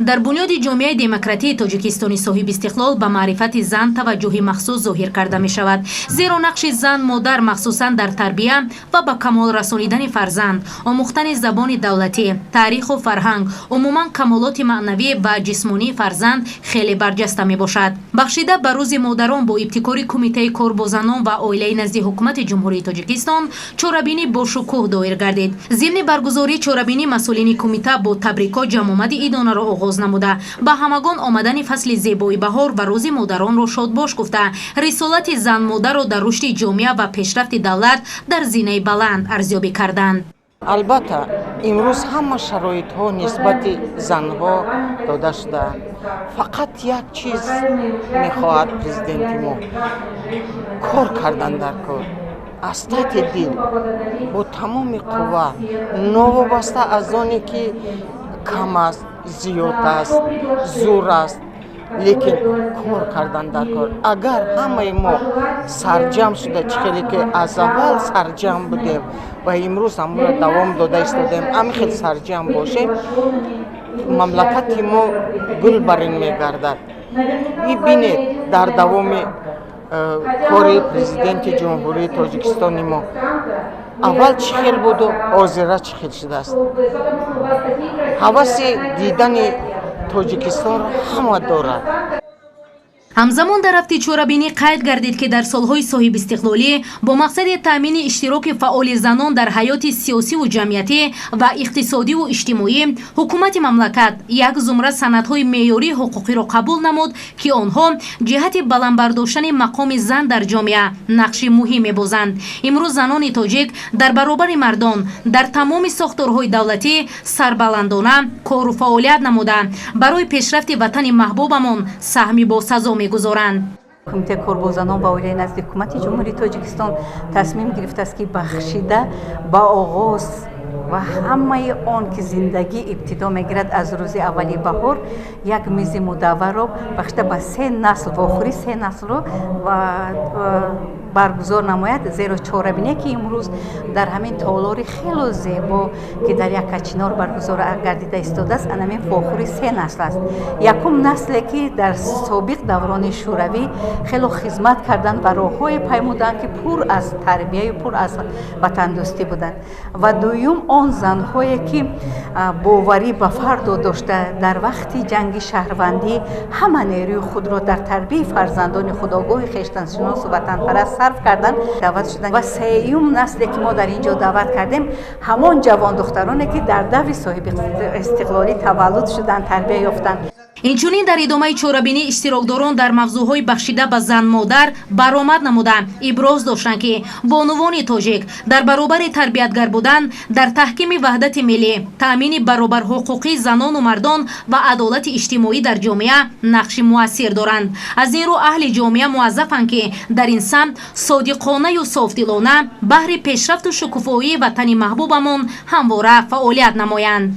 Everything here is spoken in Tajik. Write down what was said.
Дар бунёди ҷомеаи демократии Тоҷикистони соҳибистиқлол ба маърифати зан таваҷҷӯҳи махсус зоҳир карда мешавад, зеро нақши зан модар махсусан дар тарбия ва ба камол расонидани фарзанд, омӯхтани забони давлатӣ, таъриху фарҳанг, умуман камолоти маънавӣ ва ҷисмонии фарзанд хеле барҷаста мебошад. Бахшида ба Рӯзи модарон бо ибтикори Кумитаи кор бо занон ва оилаи назди Ҳукумати Ҷумҳурии Тоҷикистон чорабинӣ бошукӯҳ доир гардид. Зимни баргузории чорабинӣ масъулини кумита бо табрикот ҷамъомади идонаро оғоз намуда, ба ҳамагон омадани фасли зебои баҳор ва Рӯзи модаронро шодбош гуфта, рисолати занмодарро дар рушди ҷомеа ва пешрафти давлат дар зинаи баланд арзёбӣ карданд. Албатта, имрӯз ҳама шароитҳо нисбати занҳо дода шудаанд. Фақат як чиз мехоҳад президенти мо: кор кардан дар кор, аз таҳти дил, бо тамоми қувва, новобаста аз оне ки кам аст, зиёд аст, зур аст, лекин кор кардан дар кор. Агар ҳамаи мо сарҷамъ шуда, чӣ хеле ки аз аввал сарҷамъ будем ва имрӯз ҳамонро давом дода истодем, ҳамин хел сарҷамъ бошем, мамлакати мо гулбарин мегардад. Бинед, дар давоми кори президенти Ҷумҳурии Тоҷикистони мо аввал чӣ хел буду ҳозира чӣ хел шудааст. Ҳаваси дидани Тоҷикистонро ҳама дорад. Ҳамзамон дар рафти чорабинӣ қайд гардид, ки дар солҳои соҳибистиқлолӣ бо мақсади таъмини иштироки фаъоли занон дар ҳаёти сиёсиву ҷамъиятӣ ва иқтисодиву иҷтимоӣ ҳукумати мамлакат як зумра санадҳои меъёрии ҳуқуқиро қабул намуд, ки онҳо ҷиҳати баланд бардоштани мақоми зан дар ҷомеа нақши муҳим мебозанд. Имрӯз занони тоҷик дар баробари мардон дар тамоми сохторҳои давлатӣ сарбаландона кору фаъолият намуда, барои пешрафти ватани маҳбубамон саҳми босазо мегузоранд. Кумитаи кор бо занон ва оилаи назди Ҳукумати Ҷумҳурии Тоҷикистон тасмим гирифтааст, ки бахшида ба оғоз ва ҳамаи он ки зиндагӣ ибтидо мегирад аз рӯзи аввали баҳор, як мизи мудавварро бахшида ба се насл, вохӯри се наслро баргузор намояд. Зеро чорабине ки имрӯз дар ҳамин толори хело зебо, ки дар Яккачинор баргузор гардида истодааст, анамин вохӯри се насл аст. Якум насле, ки дар собиқ даврони Шӯравӣ хело хизмат карданд ва роҳҳое паймуданд, ки пур аз тарбияю пур аз ватандӯстӣ буданд, ва дуюм он занҳое, ки боварӣ ба фардо дошта, дар вақти ҷанги шаҳрвандӣ ҳама нерӯи худро дар тарбияи фарзандони худогоҳи хештаншиносу ватанпараст сарф кардан, даъват шуданд, ва сеюм насле, ки мо дар ин ҷо даъват кардем, ҳамон ҷавондухтароне, ки дар даври соҳиби истиқлолӣ таваллуд шуданд, тарбия ёфтанд. Инчунин дар идомаи чорабинӣ иштирокдорон дар мавзӯъҳои бахшида ба зан-модар баромад намуда, иброз доштанд, ки бонувони тоҷик дар баробари тарбиятгар будан дар таҳкими ваҳдати миллӣ, таъмини баробарҳуқуқии занону мардон ва адолати иҷтимоӣ дар ҷомеа нақши муассир доранд. Аз ин рӯ аҳли ҷомеа муаззафанд, ки дар ин самт содиқонаю софдилона баҳри пешрафту шукуфоии ватани маҳбубамон ҳамвора фаъолият намоянд.